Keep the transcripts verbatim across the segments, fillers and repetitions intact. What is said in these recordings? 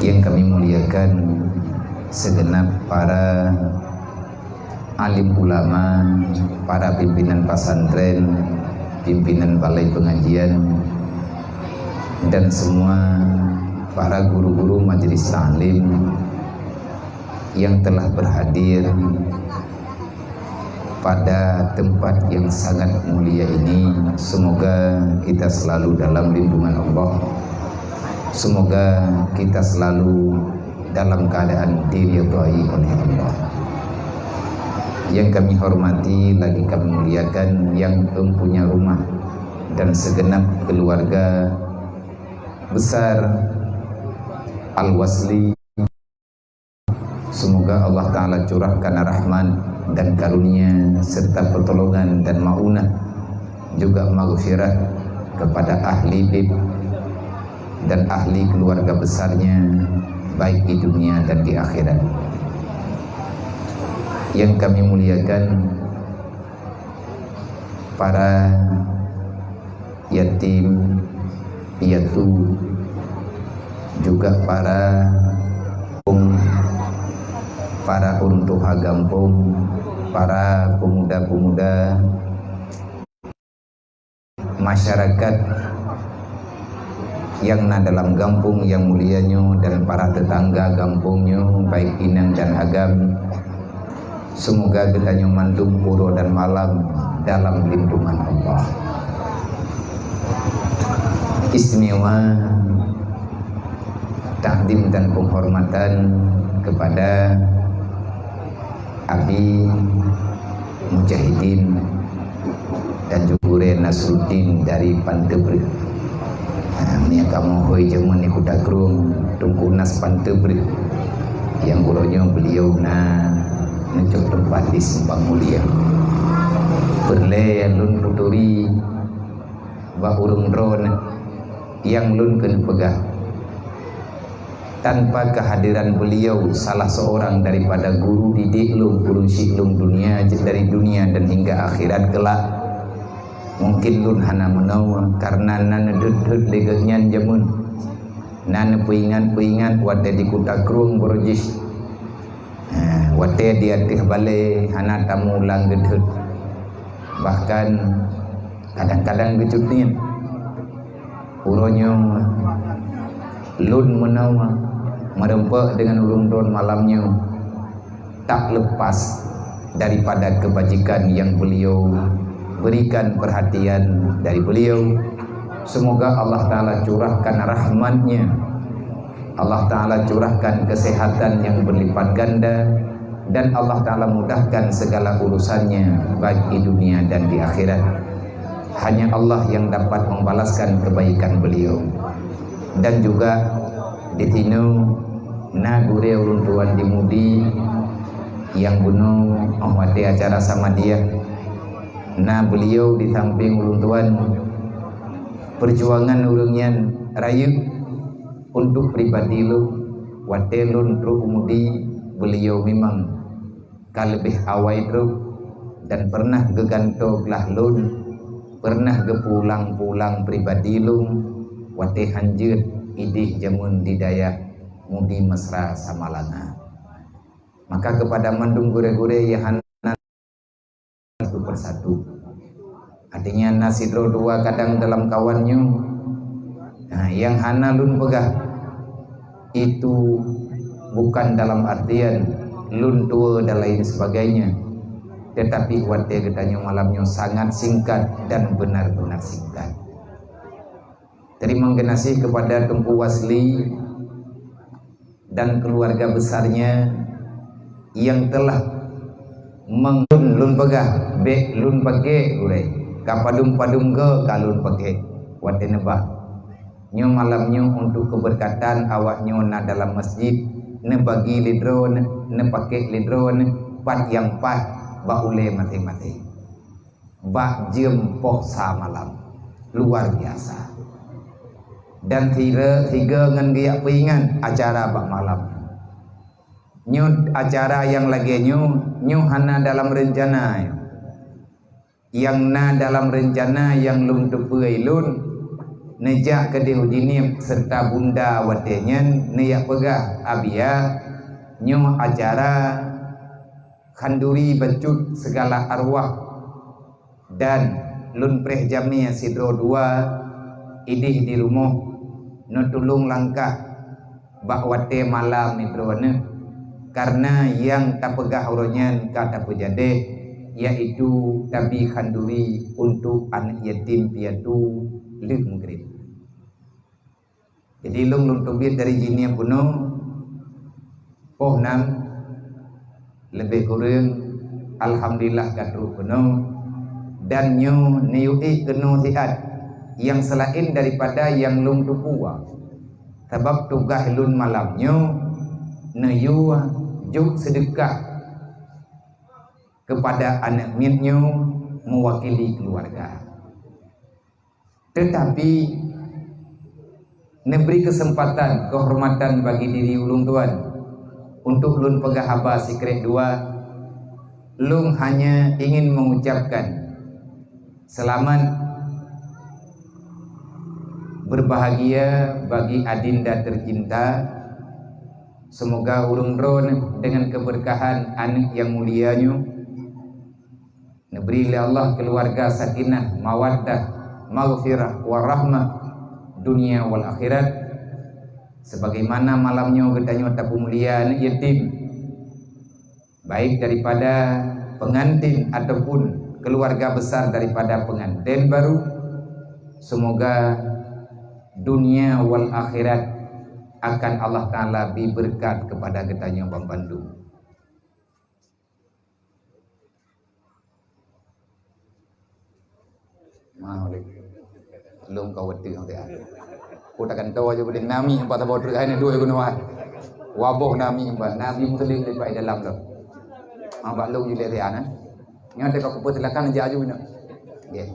Yang kami muliakan segenap para alim ulama, para pimpinan pesantren, pimpinan balai pengajian, dan semua para guru-guru majelis taklim yang telah berhadir pada tempat yang sangat mulia ini. Semoga kita selalu dalam lindungan Allah. Semoga kita selalu dalam keadaan diridhai oleh Allah. Yang kami hormati lagi kami muliakan yang mempunyai rumah dan segenap keluarga besar Al-Wasli. Semoga Allah Ta'ala curahkan rahmat dan karunia serta pertolongan dan maunah, juga maghfirah kepada ahli bait dan ahli keluarga besarnya, baik di dunia dan di akhirat. Yang kami muliakan para yatim piatu, juga para, para ureuëng tuha gampông, para pemuda-pemuda, masyarakat yang na dalam gampông yang mulia nyoe dan para tetangga gampông nyoe, baik inong dan agam. Semoga geutanyoe mandum uroe dan malam dalam lindungan Allah. Istimewa takdim dan penghormatan kepada Abi Mujahidin dan juga Gurée Nasruddin dari Pantebreuh. Ha, meunyoe kamoe hôi jameun di Kuta Krueng, Teungku Nas Pantebreuh, nyang uroe nyoe beliau na neucok teumpat di Simpang Mulia. Peureulée lôn peuturi bak ureuëng droeneuh nyang lôn keuneuk peugah. Tanpa kehadiran beliau, salah seorang daripada guru didik lôn, ureuëng syiek lôn dunia, dari dunia dan hingga akhirat kelak, mungkin lôn hana meunoe, karena na neudeuet-deuet lé geuhnyan jameun. Na neupeuingat-peuingat watée di Kuta Krueng baroe jih. Ha, watée di ateueh balée hana tamulang geudeuet. Bahkan kadang-kadang geucut niet. Uroe nyoe lôn meunoe meureumpok deungon ureuëng droen malam nyoe tak lepas daripada kebajikan yang beliau berikan perhatian dari beliau. Semoga Allah Ta'ala curahkan rahmat-Nya. Allah Ta'ala curahkan kesehatan yang berlipat ganda, dan Allah Ta'ala mudahkan segala urusannya, baik di dunia dan di akhirat. Hanya Allah yang dapat membalaskan kebaikan beliau. Dan juga di sinoe na gurée ulôn tuan di Mudi nyang bunoe óh watée acara Samadiyah. Na beliau di samping ulôn tuan, perjuangan ureuëng nyan rayeuk untuk pribadi lôn. Watée lôn trok u Mudi, beliau memang ka leubeh awai trok dan pernah geugantoe glah lôn, pernah geupeulang-peulang pribadi lôn watée hanjeuet idéh jameun di dayah Mudi Mesra Samalanga. Maka kepada mandum gurée-gurée nyang hana satu persatu. Artinya na sidroe dua kadang dalam kawan nyoe. Nah, nyang hana lôn peugah itu bukan dalam artian lôn tuwoe dan lain sebagainya. Tetapi watée geutanyoe malam nyoe sangat singkat dan benar-benar singkat. Terima kasih kepada Teungku Wasli dan keluarga besarnya yang telah meng-, lôn peugah, bék lôn pakék gurée, ka padum-padum goe ka lôn pakék watée neubah. Nyoe malam nyoe untuk keberkatan awak nyoe na dalam masjid, neubagi lé droeneuh, neupakék lé droeneuh, pat nyang paih bak ulée maséng-maséng. Bak jeuem poh sa malam. Luar biasa. Dan sire-, sigoe ngon geujak peuingat acara bak malam. Nyoe acara nyang lagée nyoe, nyoe hana dalam reuncana. Nyang na dalam reuncana nyang lôn teupeue lôn, Neujak keudeh u Jeunieb serta bunda watée nyan neujak peugah, "Abiya, nyoe acara khanduri bacut sigala arwah dan lôn preh jamé sidroe dua ideh di rumoh, neutulông langkah bak watée malam nibak droeneuh, kareuna nyang tapeugah uroe nyan ka tapeujadeh, yaitu tabi khanduri untuk aneuëk yatim piatu lheueh meugreb." Jadi lôn, lôn teubiet dari Jeunieb bunoe poh nam, leubeh kureueng alhamdulillah ka trok keunoe, dan nyoe neuyue ék keunoe siat nyang seulaén daripada nyang lôn teupeue. Sabab tugaih lôn malam nyoe neuyue jok seudeukah keupada aneuëk miet nyoe meuwakili keuluwarga. Teutapi, neubri keuseumpatan keuhormatan bagi diri ulôn tuan untuk lôn peugah haba sikrek dua. Lôn hanya ingin mengucapkan selamat berbahagia bagi adinda tercinta. Semoga ureuëng droeneuh dengan keberkahan aneuëk nyang mulia nyoe neubri lé Allah keuluwarga sakinah, mawaddah, maghfirah, warahmah dunia wal akhirat. Sebagaimana malam nyoe geutanyoe tapeumulia aneuëk yatim, baik daripada pengantin ataupun keuluwarga besar daripada pengantin baru, semoga dunia wal akhirat akan Allah Taala bi beureukat keupada geutanyoe banmandum. Lôn ka watée ngon siat. Ku takan tahu aja boleh nami empat tabau truk hai na dua gunung hai. Waboh nami empat nabi muslim di pai dalam tu. Ha, bak lôn jilek siat na. Nyoe teuka kupeue silakan aja aju ina. Nggih.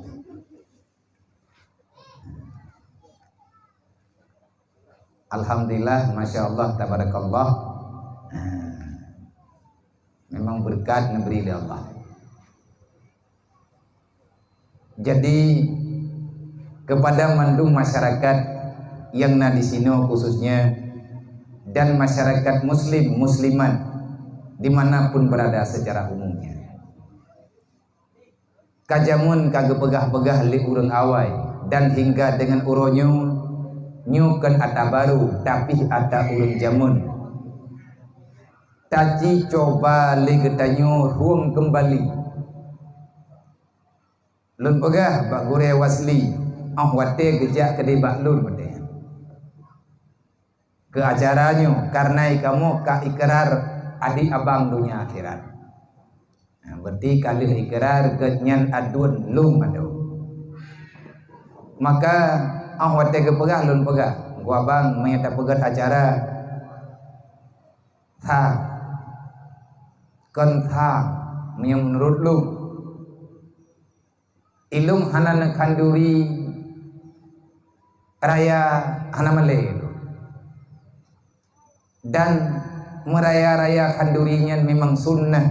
Alhamdulillah, masya Allah, tabarakallah. Memang berkat neubri lé Allah. Jadi, kepada mandum masyarakat yang na di sinoe khususnya, dan masyarakat muslim, muslimat dimanapun berada secara umumnya. Ka jameun ka geupeugah-peugah lé ureuëng awai, dan hingga deungon uroe nyoe, nyoe kon ata barô, tapi ata ureuëng jameun. Taci cuba lé geutanyoe rhueng keumbali. Lôn peugah bak gurée Wasli, óh watée geujak keudeh bak lôn watée nyan. Keu acara nyoe, kareuna kamoe ka ikrar adik abang donya akhirat. Nah, berarti ka lheueh ikrar geuh nyan aduen lôn adoe. Maka, óh watée geupeugah lôn peugah, "Gua bang, meunyoe tapeugét acara, tha, kon tha, meunyoe meunurot lôn." Ilôn hana neukhanduri raya hana malée. Dan meuraya-raya khanduri nyan memang sunnah.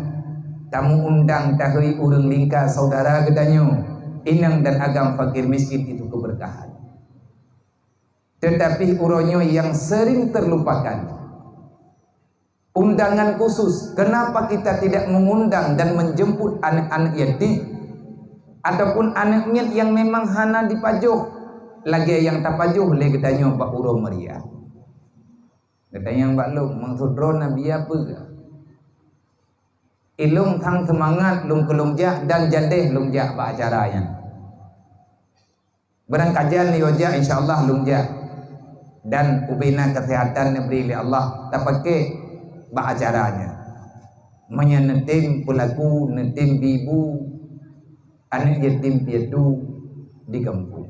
Tamu undang tahôi ureuëng lingka saudara geutanyoe, inong dan agam fakir miskin itu keberkahan. Tetapi uroe nyoe yang sering terlupakan. Undangan khusus, kenapa kita tidak mengundang dan menjemput anak-anak yatim ataupun anak miet yang memang hana dipajoh lagée nyang tapajoh lé geutanyoe bak uroe meuria? Geutanyong bak lôn, maksud droe Nabi apa? Ilôn thang seumangat lôn keu lôn jak dan jadeh lôn jak bak acara nyan. Barangkajan lé jak, insya Allah lôn jak. Dan ubena keuseuhatan neubri lé Allah, tapaké bak acara nyan. Meunyoe neutem peulaku, neutem bi-ibu, aneuëk yatim piatu di gampông.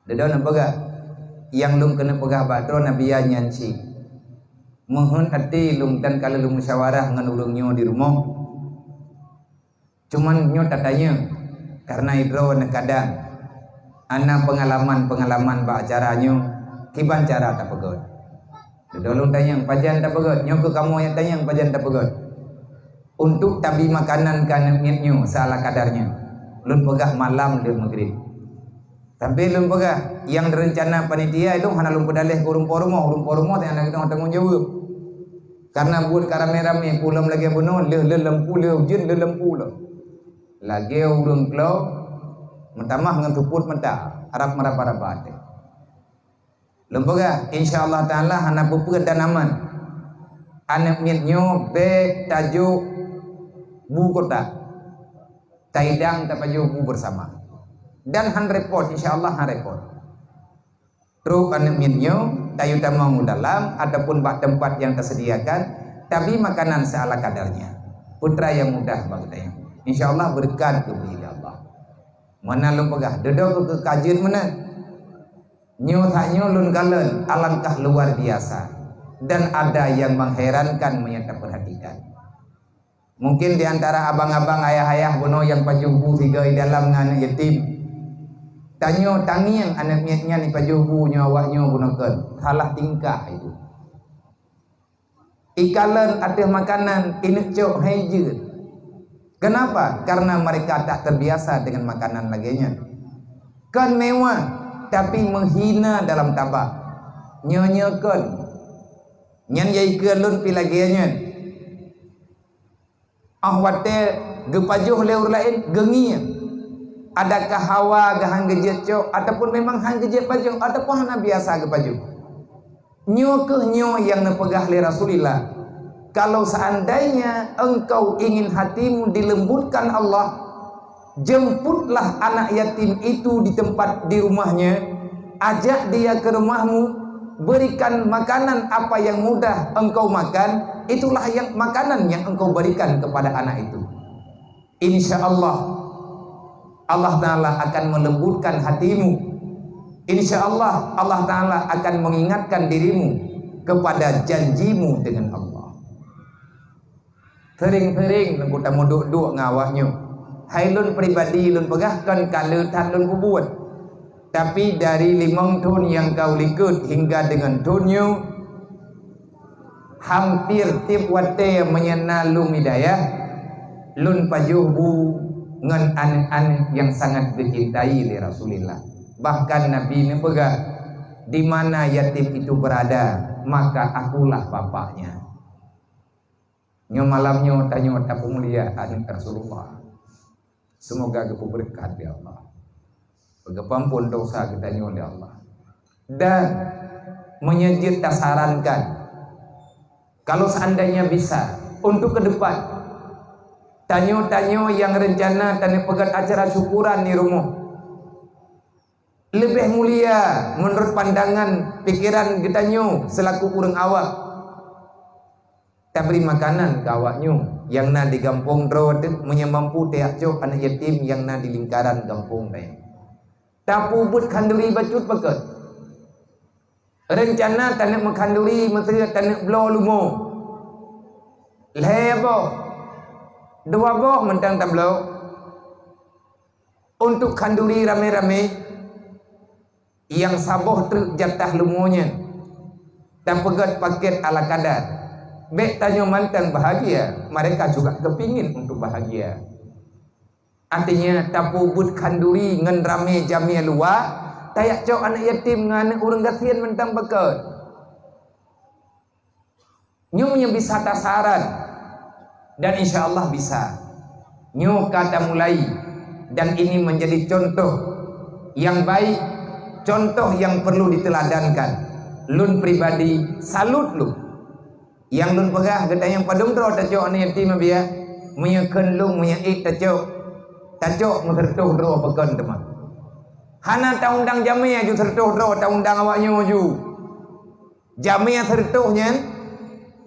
Deudon neupeugah, nyang lôn keuneuk peugah bak droe Nabi nyan cit. Meuheuét até lôn dan ka lheueh lôn musyawarah ngon ureuëng nyoe di rumoh. Cuman nyoe tatanyong, kareuna droe neukadang hana peungalaman-peungalaman bak acara nyoe, kiban cara tapeugét. Dudoe lôn tanyong, pajan tapeugét? Nyoe keuh kamoe nyang tanyong, pajan tapeugét? Untuk tabi makanan keu aneuk miet nyoe seala kadarnya. Lôn peugah malam lheueh meugrib. Tapi lôn peugah, nyang rencana panitia itu hana lôn peudaleh keu ureuëng po rumoh, ureuëng po rumoh nyang na tanggong jaweueb. Karena buet ka ramé-ramé, peue lom lagée bunoe, lheueh lôn lampu, lheueh ujeuen, lheueh lampu lom. Lagée ureuëng klo meutamah ngon seupôt mata, harab meuraba-raba até. Lôn peugah, insya Allah Taala hana peue-peue dan aman. Aneuëk miet nyoe bék tajok bu kotak. Taidang tapajoh bu bersama. Dan han repot, insya Allah han repot. Trok aneuëk miet nyoe, tayue tamong u dalam ataupun bak tempat yang tersediakan, tabi makanan seala kadarnya. Putra yang mudah bak geutanyoe. Insya Allah berkat geubri lé Allah. Meunan lôn peugah, dudoe keu kajeut meunan. Nyoe that nyoe lôn kalon alangkah luar biasa dan ada yang mengherankan meunyoe tapeurhatikan. Mungkin di antara abang-abang, ayah-ayah bunoe nyang pajoh bu sigoe dalam ngon aneuëk yatim. Tanyoe tangieng aneuëk miet nyan ipajoh bu nyoe awak nyoe bunoe kon. Salah tingkah itu. Ikalon ateueh makanan, ineuk cok hai jeuet. Kenapa? Karena mereka tak terbiasa dengan makanan lagée nyan. Kon mewah, tapi menghina dalam tabak. Nyoe-nyoe kon. Nyan yai keu lôn pi lagée nyan. Óh watée geupajoh lé ureuëng laén, geungieng. Adakah hawa geuhan geujeuet cok, ataupun memang han geujeuet pajoh, ataupun hana biasa geupajoh? Nyoe kheueh nyoe nyang neupeugah lé Rasulullah, "Kalau seandainya engkau ingin hatimu dilembutkan Allah, jemputlah anak yatim itu di tempat, di rumahnya, ajak dia ke rumahmu, berikan makanan apa yang mudah engkau makan, itulah yang makanan yang engkau berikan kepada anak itu. Insya Allah, Allah Ta'ala akan melembutkan hatimu. Insya Allah, Allah Ta'ala akan mengingatkan dirimu kepada janjimu dengan Allah." Sering-sering lôn kutameuduek-duek ngon awak nyoe. Hai lôn pribadi lôn peugah kon ka le that lôn peubuet. Tapi dari limong thon nyang ka u likot hingga deungon thon nyoe, hampir tieb watée meunyoe na lôn hidayah, lôn pajoh bu ngon aneuëk-aneuëk nyang sangat geucintai lé Rasulullah. Bahkan Nabi neupeugah, "Di mana yatim itu berada, maka akulah bapaknya." Nyoe malam nyoe tanyoe tapeumulia aneuëk Rasulullah. Semoga geupeubeureukat lé Allah. Geupeuampon dosa geutanyoe lé Allah. Dan meunyoe jeuet tasarankan, kalau seandainya bisa, untuk ke depan, tanyoe-tanyoe nyang rencana tanyoe peugét acara syukuran di rumoh, leubeh mulia meunurot pandangan pikeran geutanyoe seulaku ureuëng awak, tabri makanan keu awak nyoe nyang na di gampông droe teuh, meunyoe mampu tajak cok aneuëk yatim nyang na di lingkaran gampông nyan. Tapeubuet khanduri bacut pakat. Reuncana taneuk meukhanduri meuseu taneuk bloe lumo. Lhée boh, dua boh mantong tabloe. Untuk khanduri ramé-ramé, nyang saboh treuk jatah lumo nyan, tapeugét pakét ala kadar. Bék tanyoe mantong bahagia, mereka juga kepingin untuk bahagia. Artinya, tapeubuet khanduri ngon ramé jamé luwa, tajak cok aneuëk yatim ngon aneuëk ureuëng gasien mantong pakat. Nyoe nyang bisa tasaran, dan insya Allah bisa. Nyoe ka tamulai, dan ini menjadi contoh yang baik, contoh yang perlu diteladankan. Lôn pribadi salut lôn. Nyang lôn peugah, geutanyoe padum droe tacok aneuëk yatim, Abiya? Meunyoe kheun lôn, meunyoe ék tacok, tacok meuseureutoh droe pakon teuma. Hana taundang jamé aju seureutoh droe, taundang awak nyoe aju. Jamé seureutoh nyan,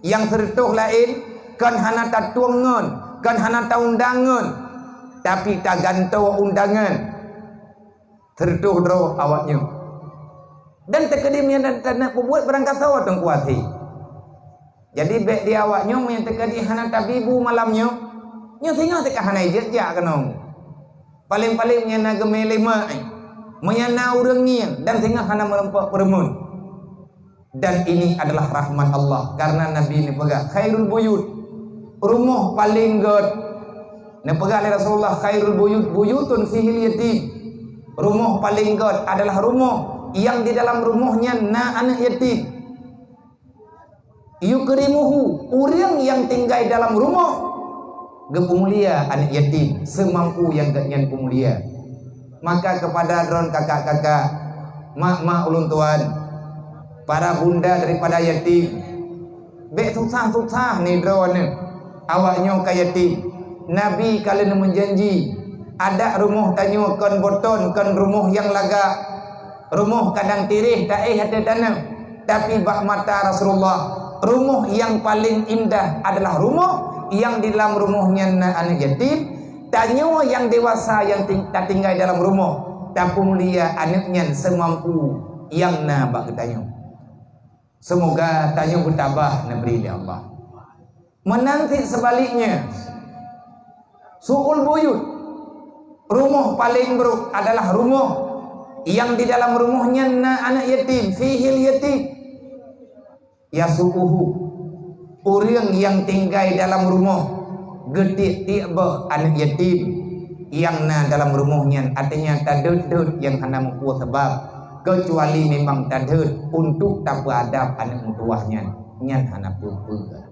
nyang seureutoh laén, kon hana tatueng ngon, kon hana taundang ngon, tapi tagantoe undangan. Seureutoh droe awak nyoe. Dan teukeudi meunyoe taneuk peubuet barangkasoe Teungku Até. Jadi bék di awak nyoe meunyoe teukeudi hana tabi bu malam nyoe, nyoe singoh teuka hana jeuet jak keunoe. Paléng-paléng meunyoe na geumé lé mak, meunyoe na ureuëng ngieng dan singoh hana meurumpok peureumeun. Dan ini adalah rahmat Allah, karena Nabi neupeugah, "Khairul buyut," rumoh paléng gét. Neupeugah lé Rasulullah, "Khairul buyut, buyutun fihil yatim." Rumoh paleng gét adalah rumoh nyang di dalam rumoh nyan na aneuk yatim. Yukrimuhu, ureuëng nyang tinggai dalam rumoh geupeumulia aneuk yatim seumampu nyang gét nyan peumulia. Maka keupada droen kakak-kakak, mak-mak ulôn tuan, para bunda daripada yatim, bék susah-susah nidroe neuh. Awaknyoe ka yatim. Nabi ka lheueh meujanji, adak rumoh tanyoe kon boton, kon rumoh nyang lagak. Rumoh kadang tiréh taéh ateueh tanoh, tapi bak mata Rasulullah, rumoh nyang paleng indah adalah rumoh nyang di dalam rumoh nyan na aneuk yatim. Tanyoe nyang dewasa nyang ting-, tatinggai dalam rumoh, tapeumulia aneuk nyan seumampu nyang na bak geutanyoe. Seumoga tanyoe beutabah neubri lé Allah. Meunan cit seubaliknya, su'ul buyut, rumoh paleng brok adalah rumoh nyang di dalam rumoh nyan na aneuk yatim, fihil yatim. Yasu'uhu, ureuëng nyang tinggai dalam rumoh geutiek-tiek boh aneuk yatim nyang na dalam rumoh nyan, artinya tadeuet-deuet nyang hana meupeue sabab, keucuali memang tadeuet untuk tapeuadab aneuk meutuwah nyan, nyan hana peue-peue.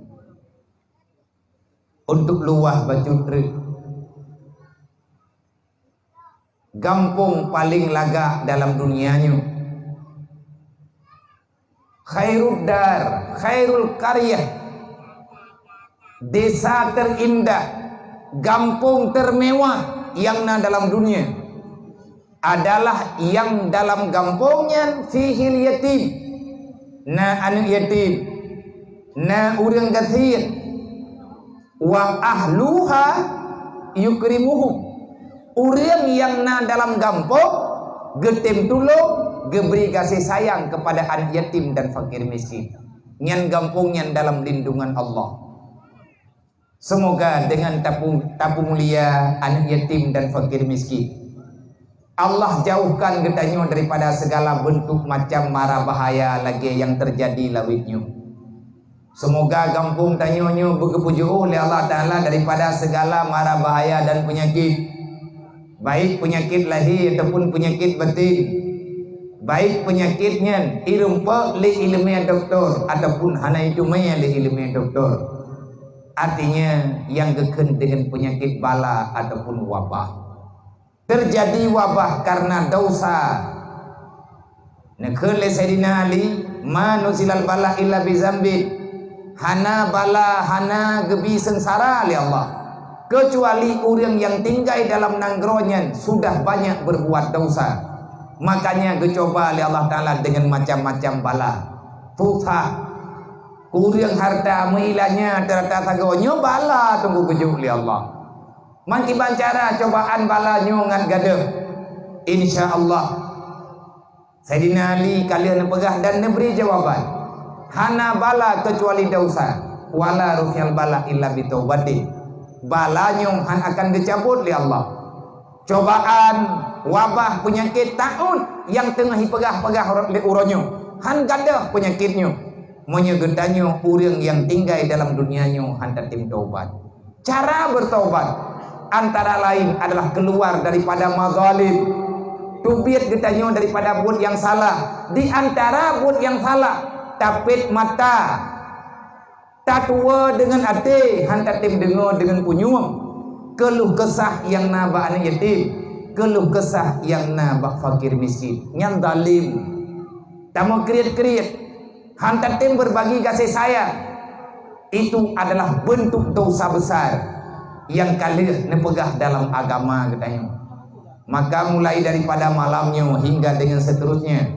Untuk luwah bacut treuk, gampông paleng lagak dalam dunia nyoe. Khairud dar, khairul qaryah, desa teurindah, gampông teumewah nyang na dalam dunia adalah nyang dalam gampông nyan fihil yatim, na aneuk yatim, na ureuëng gasien. Wa ahluha yukrimuhum. Ureuëng nyang na dalam gampông geutem tulông, geubri gaséh sayang keupada aneuk yatim dan fakir miskin. Nyan gampông nyan dalam lindungan Allah. Seumoga deungon tapu-, tapeumulia aneuk yatim dan fakir miskin, Allah jauhkan geutanyoe daripada segala beuntuk macam mara bahaya lagée nyang teujadi lawét nyoe. Seumoga gampông tanyoe nyoe beugeupeujeuôh lé Allah Taala daripada segala mara bahaya dan peunyakét, baik peunyakét lahé ataupun peunyakét batin, baik peunyakét nyan irumpok lé iéleumé doktor ataupun hana iteumé lé iéleumé doktor. Artinya, nyang geukheun deungon peunyakét bala ataupun wabah. Teujadi wabah kareuna desya. Neukheun lé Saidina Ali, "Ma nuzilal bala illa bizambin." Hana bala, hana geubi seungsara lé Allah, keucuali ureuëng nyang tinggai dalam nanggroe nyan sudah banyak beurbuat desya. Makanya geucuba lé Allah Taala deungon macam-macam bala. Susah, kureueng hareuta, meuilanya, rata-rata sagoe nyoe bala teungku geujok lé Allah. Meukiban cara cobaan bala nyoe ngat gadôh. Insya Allah, Saidina Ali ka lheueh neupeugah dan neubri jawaban, "Hana bala keucuali desya, wala rufi'al bala illa bitaubatin." Bala nyoe han akan geucabot lé Allah. Cobaan, wabah, peunyakét, taun nyang teungoh jipeugah-peugah lé uroe nyoe, han gadôh peunyakét nyoe, meunyoe geutanyoe ureuëng nyang tinggai dalam dunia nyoe han tatem taubat. Cara beutaubat antara laén adalah keuluar daripada mazalim. Teubiet geutanyoe daripada buet nyang salah. Di antara buet nyang salah, tapet mata, tatuwoe deungon até, han tatem deungoe deungon punyueng. Keuluh keusah nyang na bak aneuk yatim, keuluh keusah nyang na bak fakir miskin. Nyan zalim. Tameukriet-kriet, han tatem beurbagi gaséh sayang. Itu adalah beuntuk desya besar nyang ka lheueh neupeugah dalam agama geutanyoe. Maka mulai daripada malam nyoe hingga dengan seterusnya,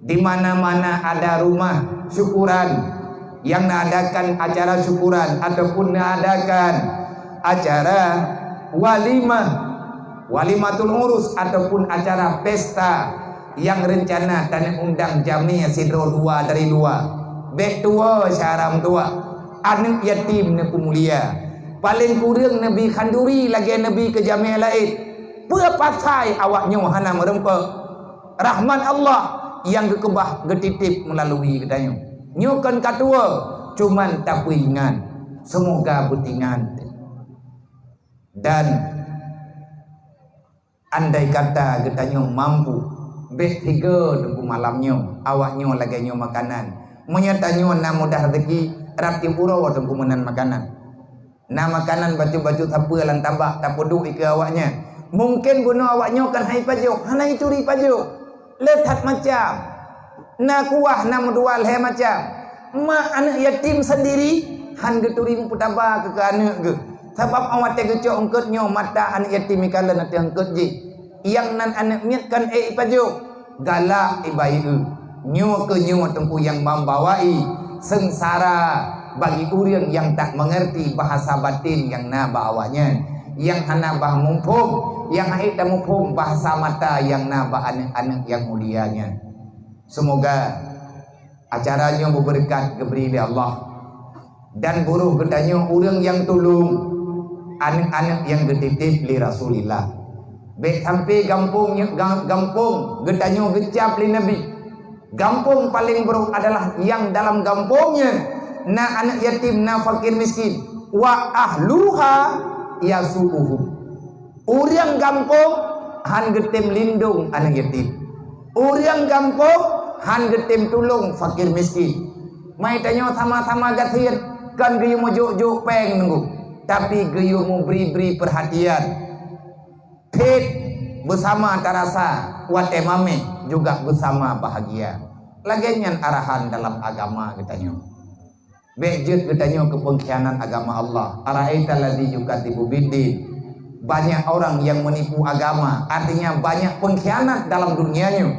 di mana-mana ada rumah syukuran yang mengadakan acara syukuran ataupun mengadakan acara walimah, walimatul urus ataupun acara pesta yang rencana taneuk undang jamé sidroe dua dari luwa, bék tuwoe syara meutuwah, aneuk yatim neupeumulia. Paleng kureueng neubi khanduri lagée neubi keu jamé laén. Peue pasai awak nyoe hana meurumpok? Rahmat Allah nyang geukeubah geutitip meulalui geutanyoe. Nyoe kon ka tuwoe, cuman tapeuingat. Seumoga beutingat. Dan Andai kata geutanyoe mampu, bék tiga teungku malam nyoe, awak nyoe lagée nyoe makanan. Meunyoe tanyoe na mudah rezeki, rab tieb uroe teungku meunan makanan. Na makanan bacut-bacut sapeue lam tabak tapeuduek ikeue awak nyan. Mungken bunoe awak nyoe kan hai pajoh, hana ituri pajoh. Le that macam. Na kuah, na meudua lhée macam. Mak aneuëk yatim sendiri han geuturi meupeutaba keu, keu aneuëk geuh. Sabab awai watée geucok eungkot nyoe mata aneuëk yatim ikalon ateueh eungkot jih. Nyang nan aneuëk miet kan ék ipajoh. Galak ibayeue. Nyoe keuh nyoe teungku nyang membawai seungsara bagi ureuëng nyang tak mengerti bahasa batin nyang na bak awak nyan, nyang hana bah muphom, nyang hana muphom bahasa mata nyang na bak aneuëk-aneuëk nyang mulia nyan. Seumoga acara nyoe meubeureukat geubri lé Allah. Dan buroh geutanyoe ureuëng nyang tulông aneuëk-aneuëk nyang geutitip lé Rasulullah. Bék sampai gampông nyoe, ga-, gampông geutanyoe geucab lé Nabi. Gampông paleng brôk adalah nyang dalam gampông nyan na aneuëk yatim, na fakir miskin. Wa ahluha yasu'uhum. Ureuëng gampông han geutem lindong aneuëk yatim. Ureuëng gampông han geutem tulông fakir miskin. Mai tanyoe sama-sama gasien, kon geuyue meujok-jok péng teungku, tapi geuyue meubri-bri peurhatian. Phét beusama tarasa, watée mameh juga beusama bahagia. Lagée nyan arahan dalam agama geutanyoe. Bék jeuet geutanyoe keu peungkhianat agama Allah. Ara'aital ladzi yukadzibu biddin. Banyak orang yang menipu agama, artinya banyak pengkhianat dalam dunia nyoe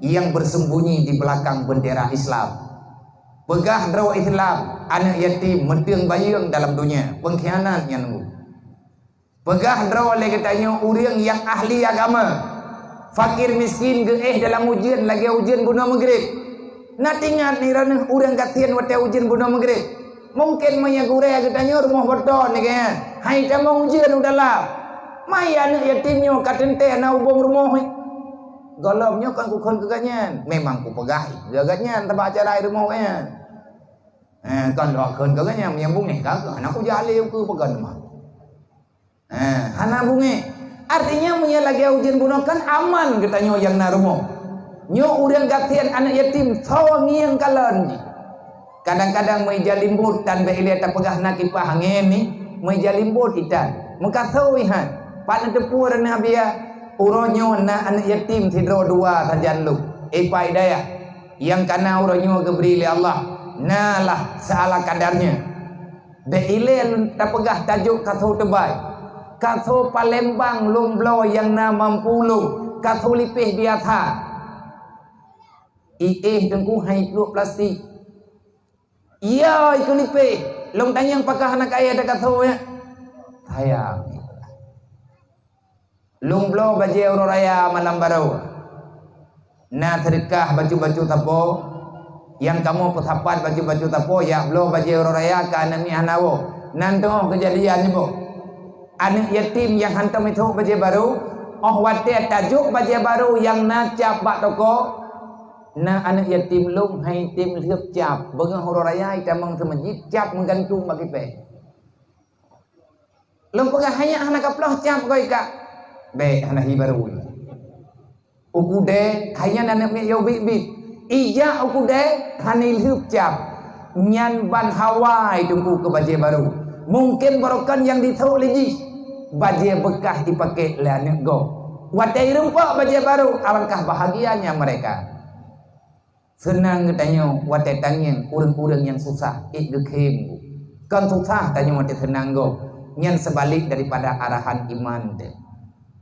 yang bersembunyi di belakang bendera Islam. Peugah droe Islam, aneuëk yatim, meudeueng bayeueng dalam dunia, peungkhianat nyan. Peugah droe lé geutanyoe ureuëng nyang ahli agama. Fakir miskin geuéh dalam ujeuen lagée ujeuen bunoe Maghrib. Na teuingat nireuh ureuëng gasien watée ujeuen bunoe Maghrib? Mungken meunyoe gurée geutanyoe rumoh boto nyan, hai tamong ujeuen u dalam. Mai aneuëk yatim nyoe ka teuntée na ubông rumoh. Gohlom nyoe kon kukheun keu gobnyan, memang kupeugah keu gobnyan, teuma acara rumoh nyan. Eh, kon lôn kheun keu gobnyan, meunyoe bungéh ka keu hana kujak lé ukeue peugah teuma. Eh, hana bungéh. Artinya, meunyoe lagée ujeuen bunoe kan aman geutanyoe nyang na rumoh. Nyoe ureuëng gasien aneuëk yatim, soe ngieng kalon jih. Kadang-kadang meuija limbot tan bék ilée tapeugah na kipah angén ni, meuija limbot itan. Meukaso ihan, pat neuteupeue droeneuh biya, uroe nyoe na aneuëk yatim sidroe dua sajan lôn. Ipa idayah, nyang kana uroe nyoe geubri lé Allah, na lah seala kadarnya. Bék ilée lôn tapeugah tajok kaso teubai. Kaso Palembang lôn bloe nyang na mampu lôn, kaso lipéh biasa. Iéh teungku hai pluek plastik. Iya, ikeu lipéh. Lôn tanyong pakah hana kayée takaso nyan. Sayang. Lôn bloe bajée uroe raya malam barô. Na seudeukah bacut-bacut sapo, nyang kamoe peusapat bacut-bacut sapo, jak bloe bajée uroe raya keu aneuëk miet hana woe. Nan teungoh keujadian nyoe boh. Aneuëk yatim nyang hantom isôk bajée barô, óh watée tajok bajée barô nyang na cap bak toko, na aneuëk yatim lôn hai tem lheueb cap. Beungoh uroe raya itamong seumeujid, cap meugantung bak kipéh. Lôn peugah, "Hai nyak hana kaploh cap goe kak." "Bék, hana hi barô." U keudè, hai nyan aneuëk miet yoh biet-biet. Ijak u keudè, hana ilheueb cap. Nyan ban hawa teungku keu bajée barô. Mungken barokon nyang disôk lé jih bajée beukah ipaké lé aneuëk gob. Watée irumpok bajée barô, alangkah bahagianya mereka. Seunang geutanyoe watée tangieng ureuëng-ureuëng nyang susah ék geukhém. Kon susah tanyoe watée seunang gob, nyan seubalek daripada arahan iman teuh.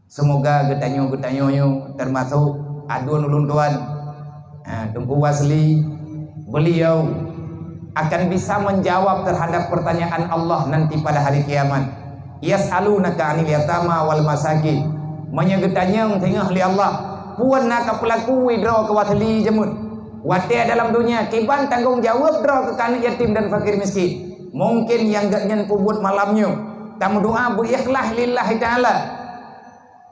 Seumoga geutanyoe-geutanyoe nyoe teumasok aduen ulôn tuan, ha, Teungku Wasli, beliau akan bisa menjawab terhadap pertanyaan Allah nanti pada hari kiamat. "Yas'alunaka 'anil yatama wal masakin." Meunyoe geutanyong teungoh lé Allah, "Peue na kapeulaku droe keu Wasli jameun? Watée dalam donya, kiban tanggong jaweueb droe keu aneuëk yatim dan fakir miskin?" Mungken nyang gobnyan peubuet malam nyoe, tameudoá beu ikhlaih lillahi ta'ala.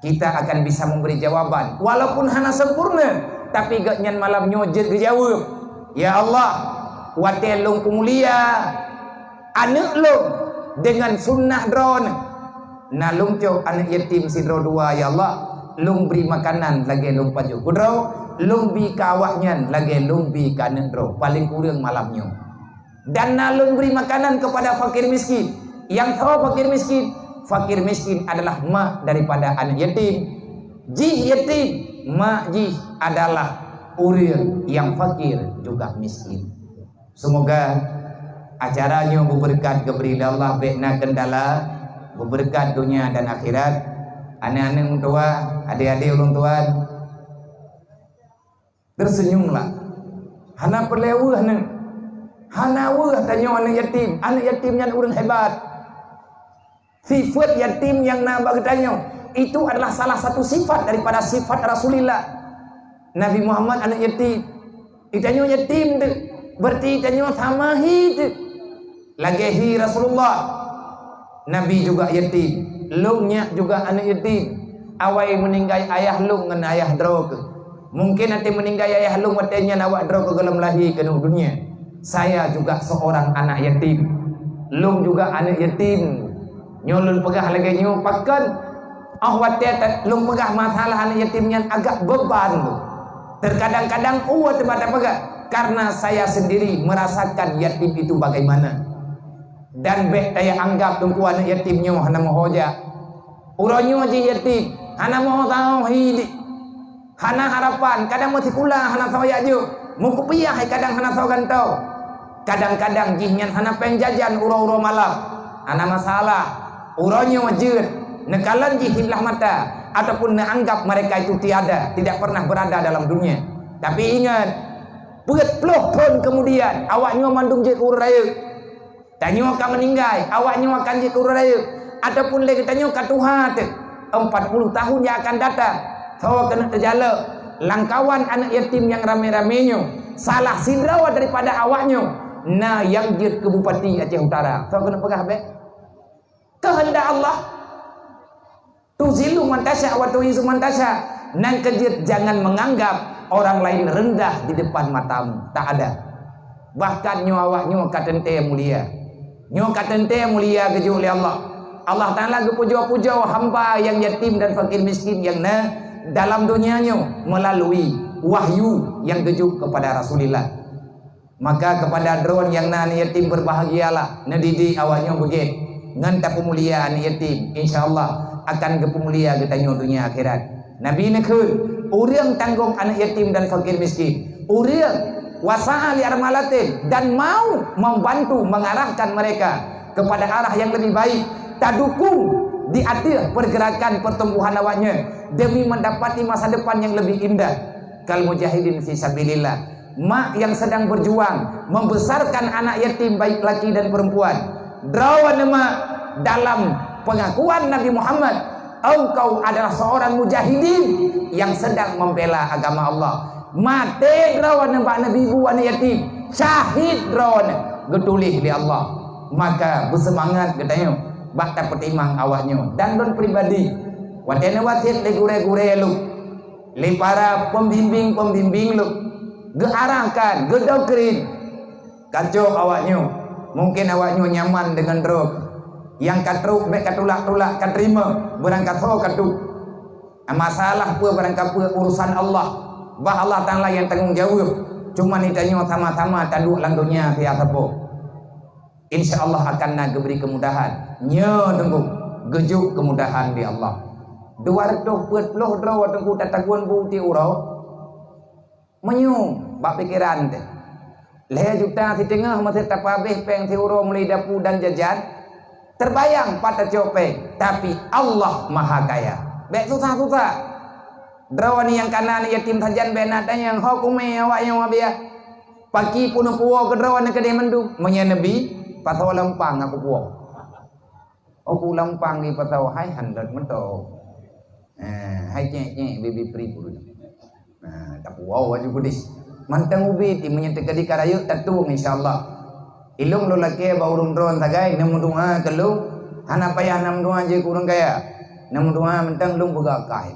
Kita akan bisa memberi jawaban, walaupun hana sempurna, tapi gobnyan malam nyoe jeuet geujaweueb, "Ya Allah, watée lôn peumulia aneuëk lôn deungon sunnah Droeneueh, na lôn cok aneuëk yatim sidroe dua, ya Allah, Lôn bri makanan lagèe lôn pajoh keu droe, lôn bi keu awaknyan lagèe lôn bi keu aneuk droe, paléng kureueng malam nyoe. Dan na lôn bri makanan keupada fakir miskin. Nyang soe fakir miskin? Fakir miskin adalah mak daripada aneuk yatim. Jih yatim, mak jih adalah ureueng nyang fakir juga miskin. Seumoga acara nyoe beubeureukat geubri lé Allah, bèk na keundala, beubeureukat donya dan akhirat. Aneuk-aneuk meutuwah, adék-adék ulôn tuan, teuseunyumlah. Hana peureulèe weueh neuh. Hana weueh tanyoe aneuk yatim. Aneuk yatim nyan ureueng hebat. Sifat yatim nyang na bak geutanyoe, itu adalah salah satu sifat daripada sifat Rasulullah. Nabi Muhammad aneuk yatim. Geutanyoe yatim teuh, berarti geutanyoe sama hi teuh. Lagèe hi Rasulullah, Nabi juga yatim. Lôn nyak juga aneuk yatim. Awai meuninggai ayah lôn ngon ayah droe keuh. Mungken até meuninggai ayah lôn watèe nyan awak droe keuh gohlom lahé keunoe dunia. Saya juga seorang anak yatim. Lôn juga aneuk yatim. Nyoe lôn peugah lagèe nyoe pakon? Óh watèe ta-, lôn peugah masalah aneuk yatim nyan agak beban lôn. Terkadang-kadang ulôn teuma tapeugah karena saya sendiri merasakan yatim itu bagaimana. Dan bèk taya anggap teungku aneuk yatim nyoe hana meuho jak. Uroe nyoe jih yatim, hana meuho saho hi di. Hana harapan, kadang meusikula hana saho jak jok, meukupiah kadang hana saho gantoe. Kadang-kadang jih nyan hana pèng jajan uroe-uroe malam. Hana masalah. Uroe nyoe jeuet, neukalon jih siblah mata, ataupun neuanggap mereka itu tiada, tidak pernah berada dalam dunia. Tapi ingat, peuet ploh thon kemudian, awak nyoe mandum jeuet keu ureueng rayeuk. Tanyoe ka meuninggai, awak nyoe akan jeuet keu ureueng rayeuk, ataupun lé geutanyoe ka tuha teuh, empat puluh tahun yang akan datang. Soe keuneuk teujalok, lam kawan aneuk yatim nyang ramé-ramé nyoe, salah sidroe daripada awak nyoe, na nyang jeuet keu Bupati Aceh Utara. Soe keuneuk peugah bèk? Keuheundak Allah. Tuzillu man tasya wa tu'izzu man tasya. Nyang keujeuet, jangan menganggap orang lain rendah di depan matamu. Tak ada. Bahkan nyoe awak nyoe ka teuntèe mulia. Nyoe ka teuntèe mulia geujok lé Allah. Allah Taala geupujoe-pujoe hamba nyang yatim dan fakir miskin nyang na dalam donya nyoe meulalu wahyu nyang geujok keupada Rasulullah. Maka keupada droeneuh nyang na aneuk yatim, beurbahagialah, neudidik awak nyoe beugèt ngon tapeumulia aneuk yatim. Insya Allah akan geupeumulia geutanyoe donya akhirat. Nabi neukheun, ureueng tanggong aneuk yatim dan fakir miskin, ureueng wasa'a li armalatin, dan mau membantu mengarahkan mereka kepada arah yang lebih baik, tadukung di ateueh pergerakan pertumbuhan awaknyan demi mendapati masa depan yang lebih indah. Kal mujahidin fi sabilillah. Mak yang sedang berjuang membesarkan anak yatim baik laki dan perempuan. Droeneuh mak, dalam pengakuan Nabi Muhammad, engkau adalah seorang mujahidin yang sedang membela agama Allah. Maté droeneuh bak neubi bu aneuk yatim, syahid droeneuh geutuléh lé Allah. Maka beuseumangat geutanyoe bak tapeutimang awak nyoe. Dan lôn pribadi, watèe neuwasiet lé gurèe-gurèe lôn, lé para pembimbing-pembimbing lôn, geuarahkan, geudoktrin, kacok awak nyoe. Mungken awak nyoe nyaman deungon droe. Nyang ka trok bèk katulak-tulak, kateurimong, beurangkasoe katut. Masalah peue beurangkapeue, urusan Allah. Bah Allah Taala nyang tanggong jaweueb. Cuman geutanyoe sama-sama taduek lam donya siat saboh. Insya Allah akan na geubri keumudahan. Nyoe teungku, geujok keumudahan di Allah. Dua reutôh peuet ploh droe teungku tatagun bu tiep uroe. Meunyoe bak pikeran teuh, lhèe juta siteungoh meuseue tapeuhabéh pèng siuroe meuli dapu dan jajan, teubayang pat tacok pèng, tapi Allah Maha Kaya. Bèk susah-susah. Droeneuh nyang kana aneuk yatim sajan bèk na tanyong, "Ho kumè awak nyoe, Abiya? Pakri peunoh puwoe keu droeneuh keudeh mandum?" Meunyoe neubi, pasoe lampang aku puwoe. Oh, ku lampang di pasoe hai handot meuto. Eh, hai cek-cek baby free pun. Nah, tapuwoe aju peudeh. Mantong ubit, meunyoe teukeudi ka rayeuk tatueng, insya Allah. Ilôn lôn lakèe bak ureueng droen sagai, neumeudoa keu lôn, hana payah neumeudoa jeuet keu ureueng kaya. Neumeudoa mantong lôn peugah akai.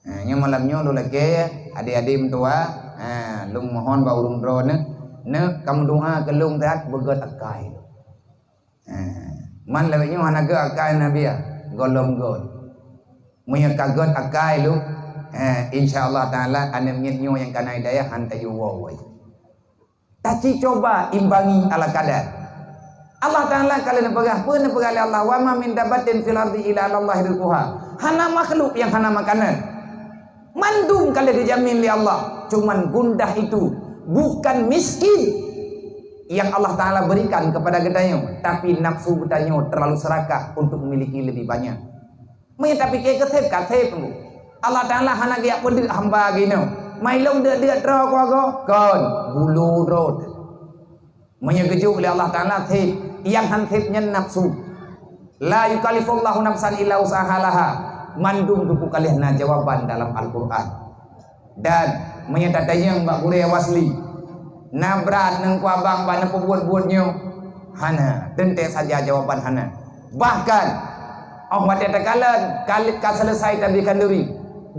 Ha, nyoe malam nyoe lôn lakèe, adé-adé meutuwah, ha, lôn mohon bak ureueng droeneuh, neuk ka meudoa keu lôn that beugöt akai. Ha, man lawét nyoe hana gèt akai Nabi, gohlom göt. Meunyoe ka gét akai lom, eh, insya Allah Taala aneuk miet nyoe nyang ka na hidayah han tayue woe. Taci cuba imbangi ala kadar. Allah Taala ka lheueh neupeugah, peue neupeugah lé Allah, "Wa ma min dabbatin fil ardi illa 'alallahi rizquha." Hana makhluk nyang hana makanan. Mandum ka lheueh dijamin lé Allah. Cuman gundah itu bukan miskin yang Allah Taala berikan kepada geutanyoe, tapi nafsu geutanyoe terlalu serakah untuk memiliki lebih banyak. Meunyoe tapike keu sép, ka sép teungku. Allah Taala hana geujak peudeuek hamba geuh inoe. Mai lôn deuek-deuek droe kuagoe, kon, bulo droe teuh. Meunyoe geujok lé Allah Taala sép, nyang han sép nyan nafsu. La yukallifullahu nafsan illa wus'aha laha. Mandum teungku ka lheueh na jawaban dalam Al-Qur'an. Dan meunyoe tatanyong bak gurée wasli, na brat neungku abang bak neupeubuet-buet nyoe? Hana, teuntée saja jawaban hana. Bahkan, óh watée takalon, kaleb ka seuleusai tabri khanduri,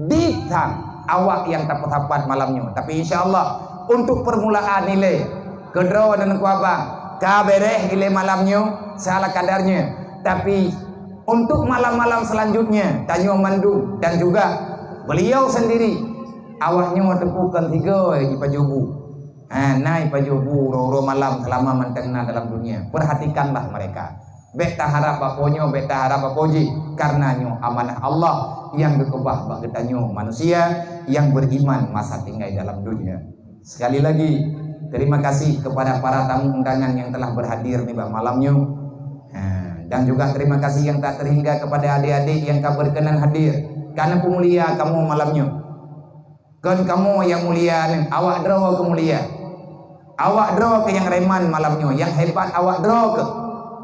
di sang awak nyang tapeusapat malam nyoe. Tapi insya Allah, untuk permulaan ilée, keudroe neungku abang, ka béréh ilée malam nyoe, seala kadarnya. Tapi, untuk malam-malam selanjutnya, tanyoe mandum dan juga beliau sendiri, awak nyoe teupeu kon tiga jipajoh bu. Ha, na jipajoh bu uroe-uroe malam selama mantong na dalam dunia. Perhatikanlah mereka. Bék taharab bak po nyoe, bék taharab bak po jih, karena nyoe amanah Allah nyang geukeubah bak geutanyoe manusia nyang beriman masa tinggai dalam dunia. Sekali lagi, terima kasih kepada para tamu undangan yang telah berhadir nibak malam nyoe. Ha, dan juga terima kasih yang tak terhingga kepada adik-adik yang ka berkenan hadir. Karena peumulia kamu malam nyoe. Kon kamoe nyang mulia nyoe, awak droe keuh mulia. Awak droe keuh nyang reman malam nyoe, nyang hebat awak droe keuh.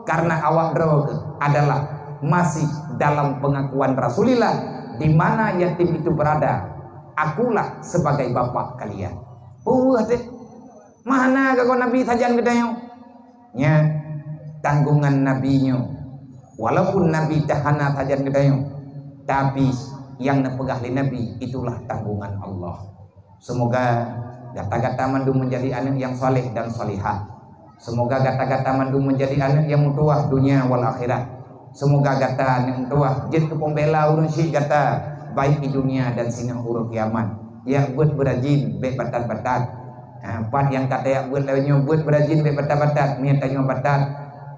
Karena awak droe keuh adalah masih dalam pengakuan Rasulillah, di mana yatim itu berada, akulah sebagai bapak kalian. Peue teuh? Mana ka kon Nabi sajan geutanyoe? Nyan, tanggungan Nabi nyoe. Walaupun Nabi dah hana sajan geutanyoe, tapi nyang neupeugah lé Nabi itulah tanggungan Allah. Semoga gata-gata mandum menjadi aneuk nyang saleh dan salihah. Semoga gata-gata mandum menjadi aneuk nyang meutuwah dunia wal akhirat. Semoga gata aneuk meutuwah jeuet keu pembela ureueng syik gata, baik di dunia dan singoh uroe kiamat. Jak beuet beurajin, bék batat-batat. Ha, pat nyang ka tajak beuet lagée nyoe, beuet beurajin bék batat-batat. Meunyoe tanyoe batat,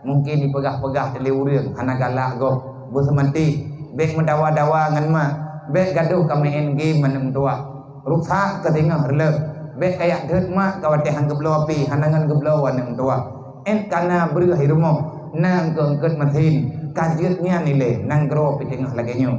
mungken jipeugah-peugah lé ureueng, hana galak gob, beuseumanti, bék meudawa-dawa ngon mak, bék gadôh ka meu'en game aneuk meutuwah. Rusak keu singoh reuleuh, bék kajak deuet mak ka watée han geubloe api, hana ngon geubloe aneuk meutuwah. 'Et ka na breueh di rumoh, na eungkôt-eungkôt masin, ka jeuet nyan ilée, nanggroe pih teungoh lagée nyoe.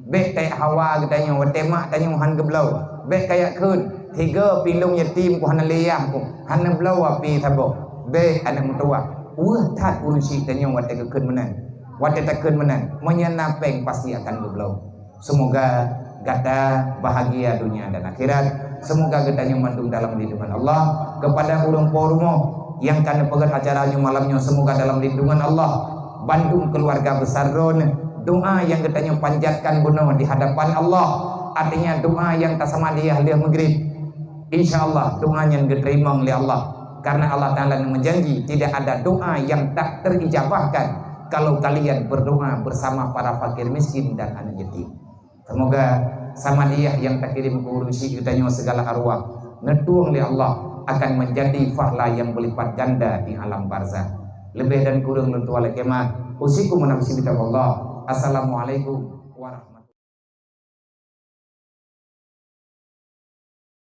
Bék kajak hawa geutanyoe watée mak tanyoe han geubloe. Bék kajak kheun, "Tiga pilong yatim ku hana lé yah ku, hana bloe api saboh." Bék aneuk meutuwah. Weueh that ureueng syik tanyoe watée geukheun meunan. Watée takheun meunan, meunyoe na péng pasti akan geubloe. Semoga gata bahagia dunia dan akhirat. Semoga geutanyoe mandum dalam lindungan Allah. Kepada ureueng po rumoh nyang ka neupeugét acara nyoe malam nyoe, semoga dalam lindungan Allah. Bandum keluarga besar droeneuh, doa nyang geutanyoe panjatkan bunoe di hadapan Allah, artinya doa nyang tasamadiah lheueh Maghrib, insya Allah doa nyan geuteurimong lé Allah. Karena Allah Taala meujanji, tidak ada doa yang tak terijabahkan kalau kalian berdoa bersama para fakir miskin dan anak yatim. Semoga samadiah nyang takirém keu ureueng syik geutanyoe sigala arwah neutueng lé Allah akan menjadi pahala nyang berlipat ganda di alam barzakh. Leubeh dan kureueng lôn tuan lakée meu'ah. Usikum wa nafsi bitaqwallah. Assalamualaikum warahmatullahi